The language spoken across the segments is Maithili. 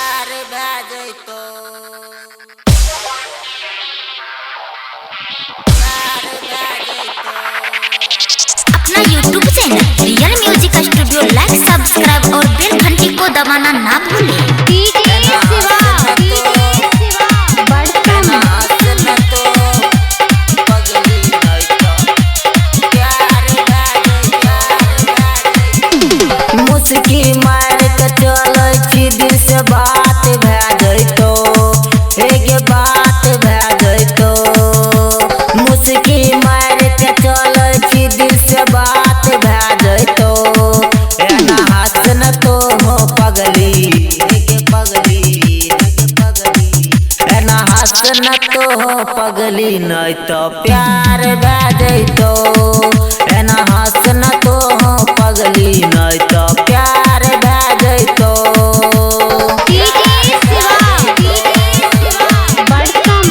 प्यार भए जइतो प्यार भए जइतो। अपना YouTube channel real music studio like subscribe और बेल घंटी को दबाना ना भूलें। डीजे शिवा बड़सम मुस्की मार के चलै छी दिल से बात भए जइतो एक बात भए जइतो। मुस्की मार के चलै छी दिल से बात भए जइतो। एना हंस न तो हो पगली एक पगली एक पगली। एना हंस न तो हो पगली नहीं तो प्यार भए जइतो। एना हंस न तो हो पगली नहीं तो प्यार भए जइतो। डीजे शिवा बड़सम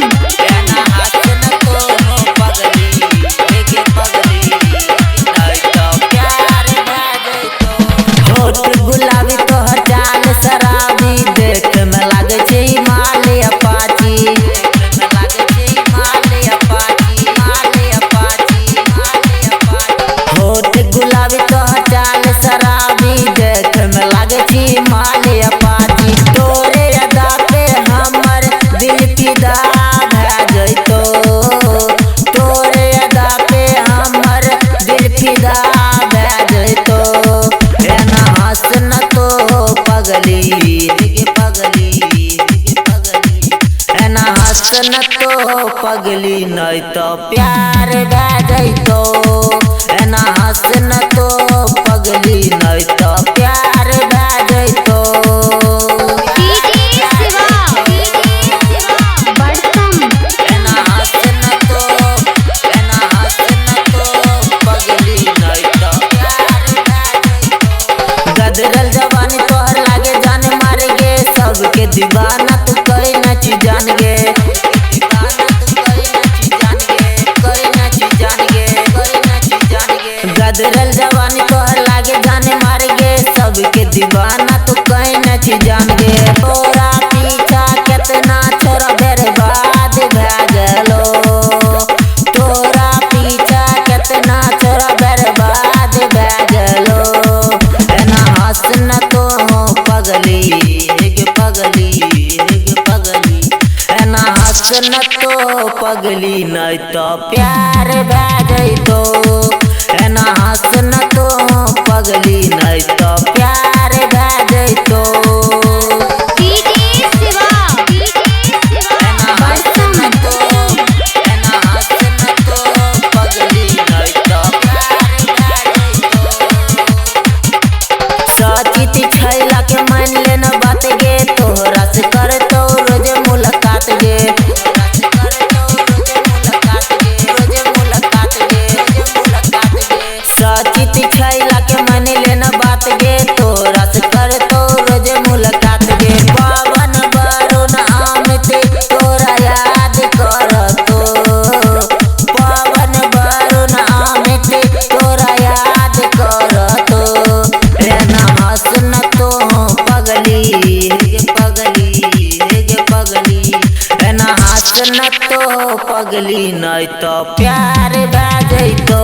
एना हंस न तो हो पगली एक पगली नहीं तो प्यार भए जइतो। होठ गुलाबी तोहर चाल शराबी देख में लागे छै हिमालय अपाची। होठ गुलाबी तोहर चाल शराबी देख में लागे छै हिमालय अपाची। तोरे अदा पे हमर दिल फिदा भए जइतो। तोरे अदा पे हमर दिल फिदा भए जइतो। एना हंस न तो पगली गे पगली गे पगली। एना हंस न तो पगली नहीं तो प्यार भए जइतो। एना हंस न तो पगली नहीं तो प्यार भए जइतो। डीजे शिवा बड़सम एना हंस न तो एना हंस न तो पगली नहीं तो प्यार भए जइतो। गदरल जवानी तोहर लागे जान मार गे सबके दीवाना तू कहीं न छी जान गे। गदरल जवानी तोहर लागे जान मार गे सबके दीवाना तू कहीं न छी जान गे। तोरा पीछा केतना छोरा बर्बाद भए गेलो। तोरा पीछा केतना छोरा बर्बाद भए गेलो। एना हंस न तो हो पगली गे पगली गे पगली। एना हंस न तो पगली नहीं तो प्यार भए जइतो। एना हंस न तो पगली नहीं तो प्यार भए जइतो। डीजे शिवा एना हंस न तो एना हंस न तो पगली नहीं तो प्यार भए जइतो। सचित छैला के मान लेना बात गे तोहरा से करतो रोज मुलाकात गे। सचित छैला के मान लेना बात गे तोहरा से करतो रोज मुलाकात गे। पवन वरुण अमित तोरा याद करतो। पवन वरुण अमित तोरा याद करतो। एना हंस न तो पगली गे पगली गे पगली। एना हंस न तो पगली नहीं तो प्यार भए जइतो।